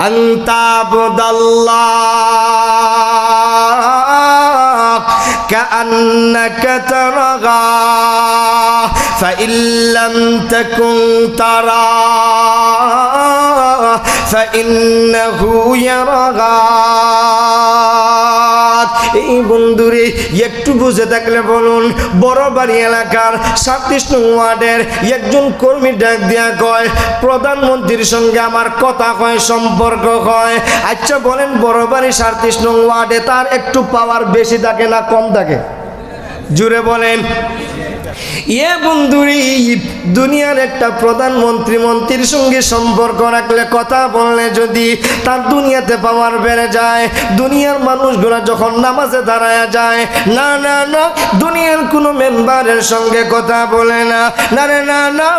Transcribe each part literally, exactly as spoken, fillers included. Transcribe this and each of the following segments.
أن تعبد الله كأنك تراه، فإن لم تكن تراه فإنه يراك। এই বন্ধুরে, একটু বুঝে থাকলে বলুন, বড়বাড়ি এলাকার সাতত্রিশ নং ওয়ার্ডের একজন কর্মী ডাক দিয়া কয়, "প্রধানমন্ত্রীর সঙ্গে আমার কথা হয়, সম্পর্ক হয়।" আচ্ছা বলেন, বড়বাড়ি সাতত্রিশ নং ওয়ার্ডে তার একটু পাওয়ার বেশি থাকে না কম থাকে? জুরে বলেন। এ বন্ধুরে, দুনিয়ার একটা প্রধানমন্ত্রী, মন্ত্রীর সঙ্গে সম্পর্ক রাখলে, কথা বললে যদি তার দুনিয়াতে পাওয়ার বেড়ে যায়, দুনিয়ার মানুষগুলা যখন নামাজে দাঁড়ায় যায়, না, না, না, দুনিয়ার কোনো মেম্বারের সঙ্গে কথা বলে না, না রে, না, না,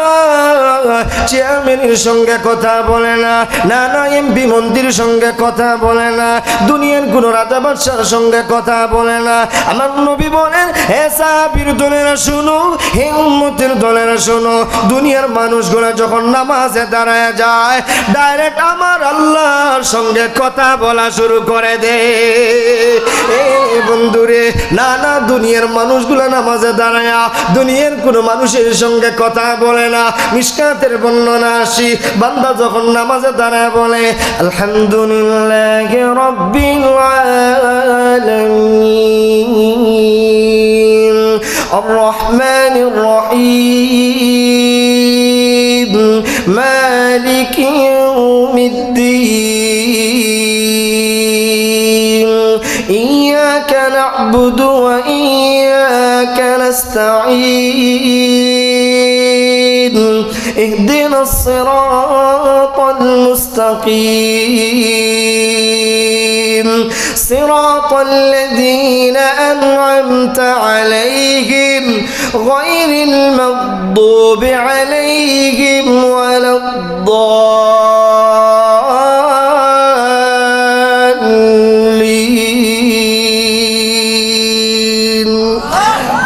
চেয়ারম্যানের সঙ্গে কথা বলে না, না, না, এমপি মন্ত্রীর সঙ্গে কথা বলে না, দুনিয়ার কোনো রাজা বাদশার সঙ্গে কথা বলে না। আমার নবী বলেন, "হে সাহাবীর দলেরা শোনো, হে উম্মতের দলেরা শোনো, দুনিয়ার মানুষগুলা যখন নামাজে দাঁড়ায় যায়, ডাইরেক্ট আমার আল্লাহর সঙ্গে কথা বলা শুরু করে দে।" এ বন্ধুরে, না, না, দুনিয়ার মানুষগুলা নামাজে দাঁড়ায়া দুনিয়ার কোনো মানুষের সঙ্গে কথা বলে না। মিশকাতের বর্ণনা আসি, বান্দা যখন নামাজে দাঁড়ায় বলে, "আলহামদুলিল্লাহি রাব্বিল আলামিন, আর রহমানির রহিম, মালিকি ইয়াউমিদ্দিন, ইয়াকা না'বুদু ওয়া ইয়াকা নাস্তা'ইন।" اهدنا الصراط المستقيم، صراط الذين أنعمت عليهم، غير المغضوب عليهم ولا الضالين।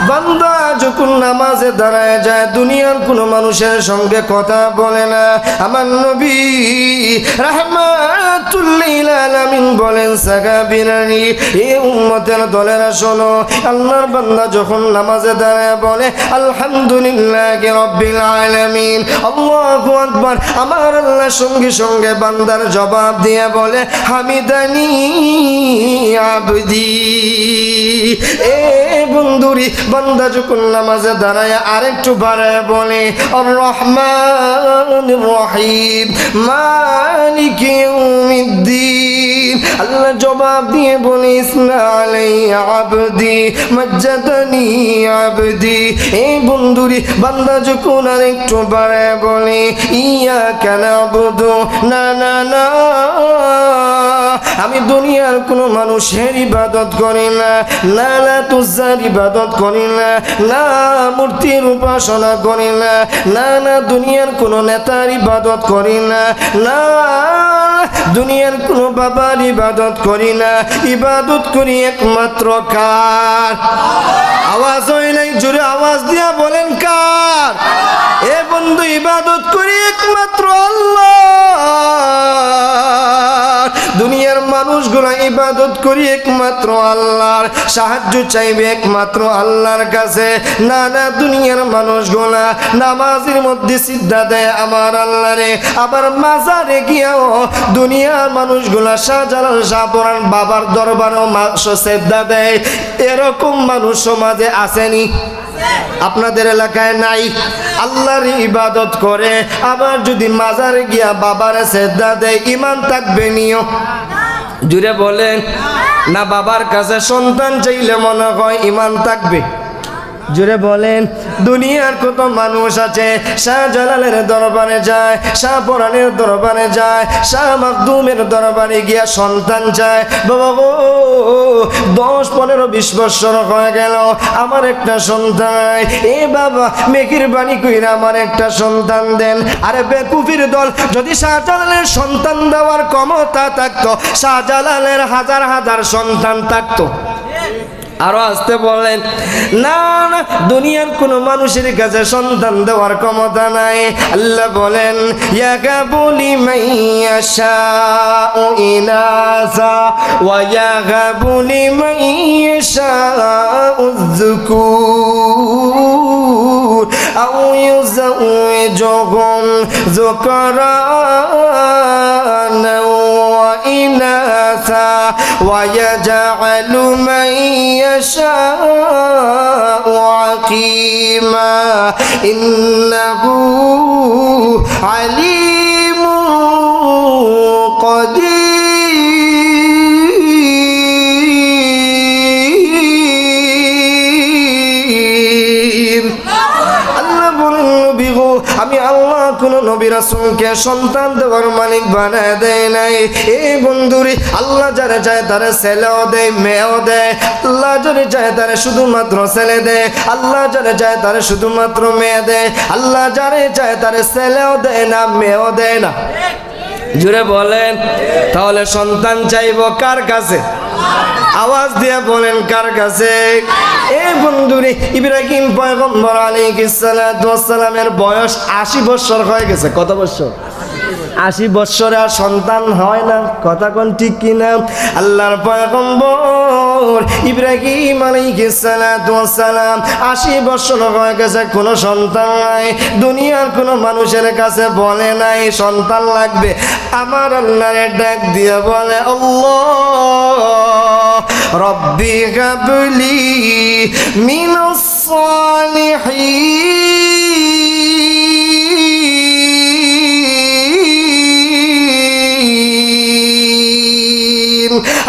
বান্দা যখন নামাজে দাঁড়ায় যায়, দুনিয়ার কোনো মানুষের সঙ্গে কথা বলে না। আমার নবী রাহমাতুল লিল আলামিন বলেন, সাহাবীরা রে, এ উম্মতের দলেরা শোনো, আল্লাহর বান্দা যখন নামাজে দাঁড়ায় বলে, "আলহামদুলিল্লাহি রাব্বিল আলামিন, আল্লাহু আকবার", আমার আল্লাহ সঙ্গে সঙ্গে বান্দার জবাব দিয়ে বলে, "হামিদানি আবদি।" এ বন্ধুরে, বান্দা যখন নামাজে দাঁড়ায় আরেকটু বাড়ায় বলে, "আর রহমানির রহিম, মালিকি ইয়াউমিদ্দিন।" আল্লাহ জবাব দিয়ে বলে, "ইসনা আলাইয়া আবদি, মাজ্জাদানি আবদি।" এ বন্ধুরে, বান্দা যখন আরেকটু বাড়ায় বলে, "ইয়াকা না'বুদু", না, না, না, আমি দুনিয়ার কোনো মানুষের ইবাদত করি না, না লাত উজ্জার ইবাদত করি না, না মূর্তির উপাসনা করি না, না, না দুনিয়ার কোনো নেতার ইবাদত করি না, না দুনিয়ার কোনো বাবার ইবাদত করি না। ইবাদত করি একমাত্র কার? আওয়াজ হয় নাই, জোরে আওয়াজ দিয়া বলেন কার? এ বন্ধু, ইবাদত করি একমাত্র আল্লাহ। দুনিয়ার মানুষগুলা ইবাদত করি একমাত্র আল্লাহর, সাহায্য চাইবে একমাত্র আল্লাহর কাছে। না, না, দুনিয়ার মানুষগুলা নামাজের মধ্যে সিজদা দেয় আমার আল্লাহরে, আবার মাজারে গিয়াও দুনিয়ার মানুষগুলা শাহজালাল শাহপরান বাবার দরবারও মা-, সিজদা দেয়। এরকম মানুষ সমাজে আসেনি? আপনাদের এলাকায় নাই? আল্লাহর ইবাদত করে, আবার যদি মাজারে গিয়া বাবারে সিজদা দেয়, ইমান থাকবে নিও? জুরে বলেন না। বাবার কাছে সন্তান চাইলে মনে হয় ইমান থাকবে? জুরে বলেন। দুনিয়ার কত মানুষ আছে, শাহজালালের দরবারে যায়, শাহপরানের দরবারে যায়, শাহ মখদুমের দরবারে গিয়া সন্তান চায়, "বাবা গো, দশ, পনেরো, বিশ বছর হয়ে গেল, আমার একটা সন্তান নাই। এ বাবা, মেহেরবানি কইরা আমার একটা সন্তান দেন।" আরে বেকুফির দল, যদি শাহজালালের সন্তান দেওয়ার ক্ষমতা থাকতো, শাহজালালের হাজার হাজার সন্তান থাকতো। আরো আস্তে বলেন, না, না, দুনিয়ার কোনো মানুষের কাছে সন্তান দেওয়ার ক্ষমতা নাই। আল্লাহ বলেন, يهب لمن يشاء إناثا ويهب لمن يشاء الذكور أو يزوجهم ذكرانا وإناثا ويجعل من يشاء عقيما إنه عليم قدير। আল্লাহ বলেন, নবী গো, আমি আল্লাহ কোনো নবী রাসূলকে সন্তান দেওয়ার মালিক বানায় দেয় নাই। এ বন্ধুরে, আল্লাহ যারে চায় তারে ছেলেও দেয়, মেয়েও দেয়। আল্লাহ যারে চায় তারে শুধুমাত্র ছেলে দেয়, আল্লাহ যারে চায় তারে শুধুমাত্র মেয়ে দেয়। আল্লাহ যারে চায় তারে ছেলেও দেয় না, মেয়েও দেয় না। জোরে বলেন, তাহলে সন্তান চাইবো কার কাছে? আওয়াজ দিয়া বলেন, কার কাছে? এ বন্ধুরে, ইব্রাহিম পয়গম্বর আলাইহিস সালাতু ওয়াস সালামের বয়স আশি বছর হয়ে গেছে। কত বছর? আশি বছরে আর সন্তান হয় না। কথা কোন ঠিক কি না? আল্লাহর পয়গম্বর ইব্রাহিম আলাইহিস সালাতু ওয়াস সালাম আশি বছর হয়ে গেছে, কোনো সন্তান নাই। দুনিয়ার কোনো মানুষের কাছে বলে নাই সন্তান লাগবে। আমার আল্লাহরে ডাক দিয়ে বলে, আল্লাহ, রব্বি হাবলি মিনাস সালিহিন।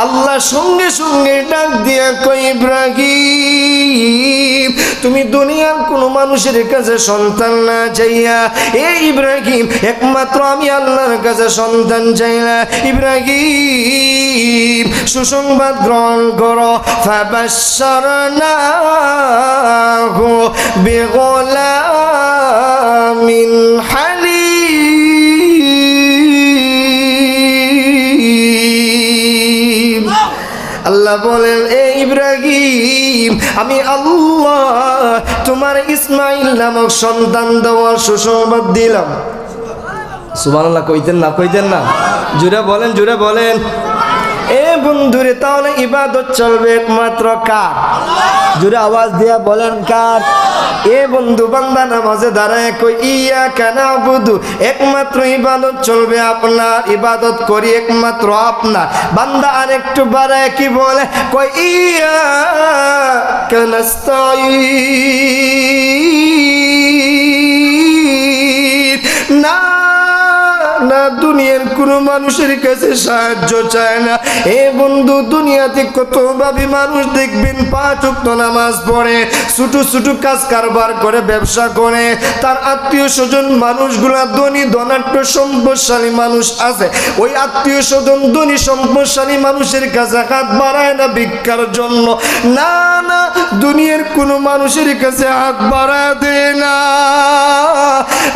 আল্লাহ সঙ্গে সঙ্গে ডাক দিয়া কয়, ইব্রাহিম, তুমি দুনিয়ার কোনো মানুষের কাছে সন্তান না চাইয়া, এ ইব্রাহিম, একমাত্র আমি আল্লাহর কাছে সন্তান চাইলা। ইব্রাহিম, সুসংবাদ গ্রহণ করো। فبشرناه بغلام حليم। আল্লাহ বলেন, এ ইব্রাহিম, আমি আল্লাহ তোমার ইসমাইল নামক সন্তান দেওয়ার সুসংবাদ দিলাম। সুবহানাল্লাহ কইতেন না, কইতেন না? জোরে বলেন, জোরে বলেন। এ বন্ধুরে, তাহলে ইবাদত চলবে একমাত্র কার? জোরে আওয়াজ দিয়া বলেন, কার? এ বন্ধু, বান্দা নামাজে দাঁড়ায় কই, ইয়াকা না'বুদু, একমাত্র ইবাদত চলবে আপনার, ইবাদত করি একমাত্র আপনার। বান্দা আরেকটু বাড়ায় কি বলে? কই, ইয়াকা নাস্তাইন। না, না, দুনিয়ার কোনো মানুষের কাছে সাহায্য চায় না। এ বন্ধু, দুনিয়াতে কত অভাবী মানুষ দেখবেন, পাঁচ ওয়াক্ত নামাজ পড়ে, ছোট ছোট কাজ কারবার করে, ব্যবসা করে, তার আত্মীয় স্বজন মানুষগুলা ধনী, ধনাঢ্য, সম্পদশালী মানুষ আছে, ওই আত্মীয় স্বজন ধনী সম্পদশালী মানুষের কাছে হাত বাড়ায় না ভিক্ষার জন্য। না, না, দুনিয়ার কোনো মানুষের কাছে হাত বাড়ায় দেয় না।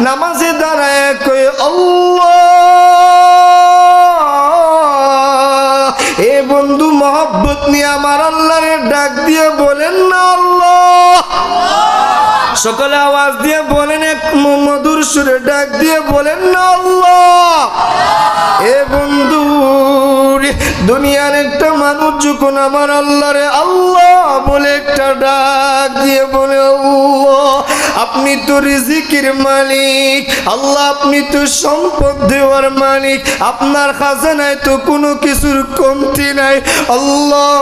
নামাজে দাঁড়ায় কয়, আল্লাহ। এ বন্ধু, মহব্বত নিয়ে আমার আল্লাহরে ডাক দিয়ে বলেন না, আল্লাহ। সকলে আওয়াজ দিয়ে বলেন, এক ম-, মধুর সুরে ডাক দিয়ে বলেন না, আল্লাহ। এ বন্ধু রে, দুনিয়ার একটা মানুষ যখন আমার আল্লাহরে আল্লাহ বলে একটা ডাক দিয়ে বলে, আল্লাহ, আপনি তো রিজিকের মালিক, আল্লাহ, আপনি তো সম্পদ দেওয়ার মালিক, আপনার খাজানায় তো কোনো কিছুর কমতি নাই। আল্লাহ,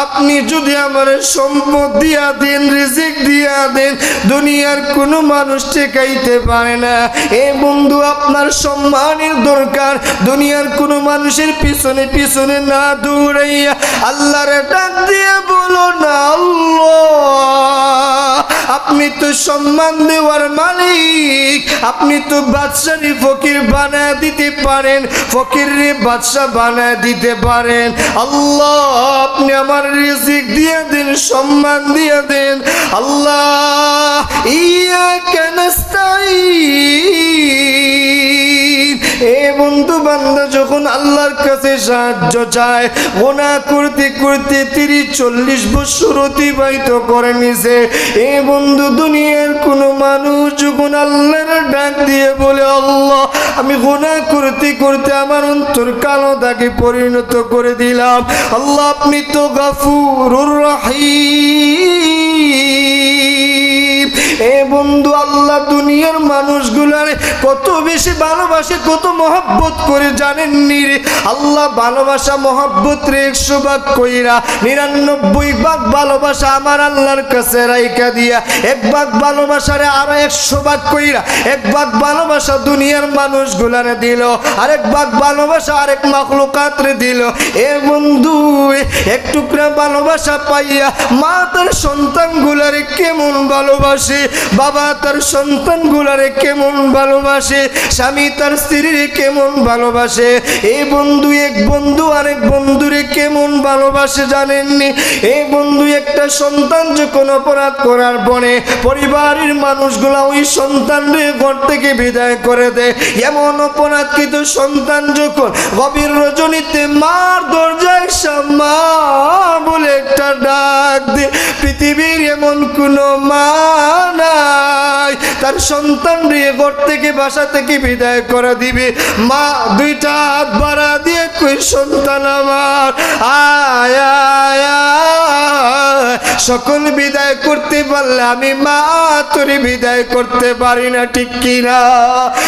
আপনি যদি আমারে সম্পদ দিয়া দেন, রিজিক দিয়া দেন, দুনিয়ার কোনো মানুষ ঠেকাইতে পারে না। এ বন্ধু, আপনার সম্মানের দরকার, দুনিয়ার কোনো মানুষের পিছনে পিছনে না দৌড়াইয়া আল্লাহরে ডাক দিয়ে বলো না, আল্লাহ, আপনি তো সম্মান দেওয়ার মালিক, আপনি তো বাদশারে ফকির বানায় দিতে পারেন, ফকিররে বাদশা বানায় দিতে পারেন। আল্লাহ, আপনি আমার রিজিক দিয়ে দেন, সম্মান দিয়ে দেন। আল্লাহ, ইয়াকা নাস্তাইন। এ এ বন্ধু, বান্দা যখন আল্লাহর কাছে সাহায্য চায়, গুনাহ করতে করতে তিরিশ চল্লিশ বছর অতিবাহিত করে নিছে। এ বন্ধু, দুনিয়ার কোনো মানুষ যখন আল্লাহর ডাক দিয়ে বলে, "আল্লাহ, আমি গুনাহ করতে করতে আমার অন্তর কালো দাগে পরিণত করে দিলাম, আল্লাহ, আপনি তো গাফুরুর রাহিম।" এ বন্ধু, আল্লাহ দুনিয়ার মানুষগুলারে কত বেশি ভালোবাসে, কত মহব্বত করে, জানেননি রে? আল্লাহ ভালোবাসা মহব্বত রে একশো ভাগ কইরা নিরানব্বই ভাগ ভালোবাসা আমার আল্লাহর কাছে রাইখা দিয়া এক ভাগ ভালোবাসারে আরো একশো ভাগ কইরা এক ভাগ ভালোবাসা দুনিয়ার মানুষগুলারে দিল, আরেক ভাগ ভালোবাসা আরেক মাখলুকাতরে দিল। এ বন্ধু, এক টুকরা ভালোবাসা পাইয়া মা তার সন্তানগুলারে কেমন ভালোবাসে, বাবা তার সন্তানগুলারে কেমন ভালোবাসে, স্বামী তার স্ত্রীরে কেমন ভালোবাসে। এ বন্ধু, এক বন্ধু আরেক বন্ধুরে কেমন ভালোবাসে জানেননি? এ বন্ধু, একটা সন্তান যখন অপরাধ করার পরে পরিবারের মানুষগুলা ওই সন্তানরে ঘর থেকে বিদায় করে দেয়, এমন অপরাধকৃত সন্তান যখন গভীর রজনীতে মার দরজায় এসে "মা" বলে একটা ডাক দেয়, পৃথিবীর এমন কোনো মা নাই তার সন্তানরে ঘর থেকে, বাসা থেকে বিদায় করে দিবে। মা দুইটা হাত বাড়া দিয়ে কই, "সন্তান আমার, আয়, আয়, আয়।" সকল বিদায় করতে পারলে আমি মা তোরে বিদায় করতে পারি না, ঠিক কি না?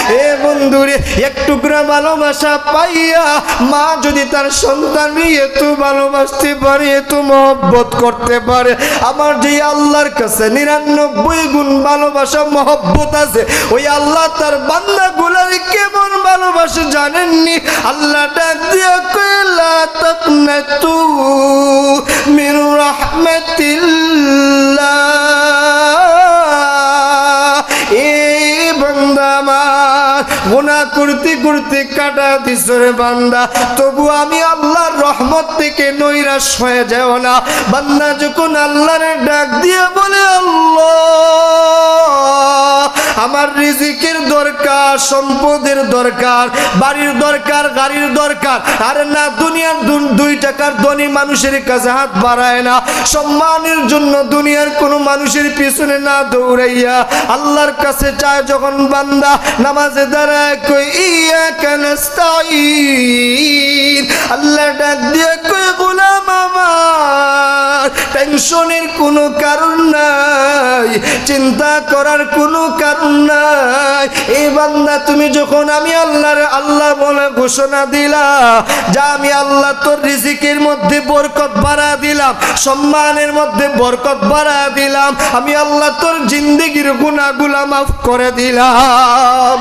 এ বন্ধুরে, এক টুকরা ভালোবাসা পাইয়া মা যদি তার সন্তানরে এত ভালোবাসতে পারে, এত মহব্বত করতে পারে, আমার যে আল্লাহর কাছে নিরানব্বই গুণ ভালোবাসা মহব্বত আছে, ওই আল্লাহ তার বান্দাগুলারে কেমন ভালোবাসে জানেননি? আল্লাহ ডাক দিয়া কয়, "লা তাকনাতু মিন রাহমাতিল্লাহ।" এ বান্দা আমার, গুনাহ করতে করতে কাটা দিছ রে বান্দা, তবু আমি আল্লাহর রহমত থেকে নৈরাশ হয়ে যাও না। বান্দা যখন আল্লাহরে ডাক দিয়ে বলে, "আল্লাহ, আমার রিজিকের দরকার, সম্পদের দরকার, বাড়ির দরকার, গাড়ির দরকার, আর না দুনিয়ার দু-, দুই টাকার ধনী মানুষের কাছে হাত বাড়ায় না, সম্মানের জন্য দুনিয়ার কোনো মানুষের পিছনে না দৌড়াইয়া আল্লাহর কাছে চায়।" যখন বান্দা নামাজে দাঁড়ায়, কই, "ইয়াকা নাস্তাইন।" আল্লাহ ডাক দিয়ে কই, "গোলাম আমার, টেনশনের কোনো কারণ নাই, চিন্তা করার কোনো কারণ নাই।" এই বান্দা, তুমি যখন আমি আল্লাহর, আল্লাহ বলে ঘোষণা দিলা, যা, আমি আল্লাহ তোর রিজিকের মধ্যে বরকত বাড়া দিলাম, সম্মানের মধ্যে বরকত বাড়া দিলাম, আমি আল্লাহ তোর জিন্দেগির গুনাহগুলা মাফ করে দিলাম।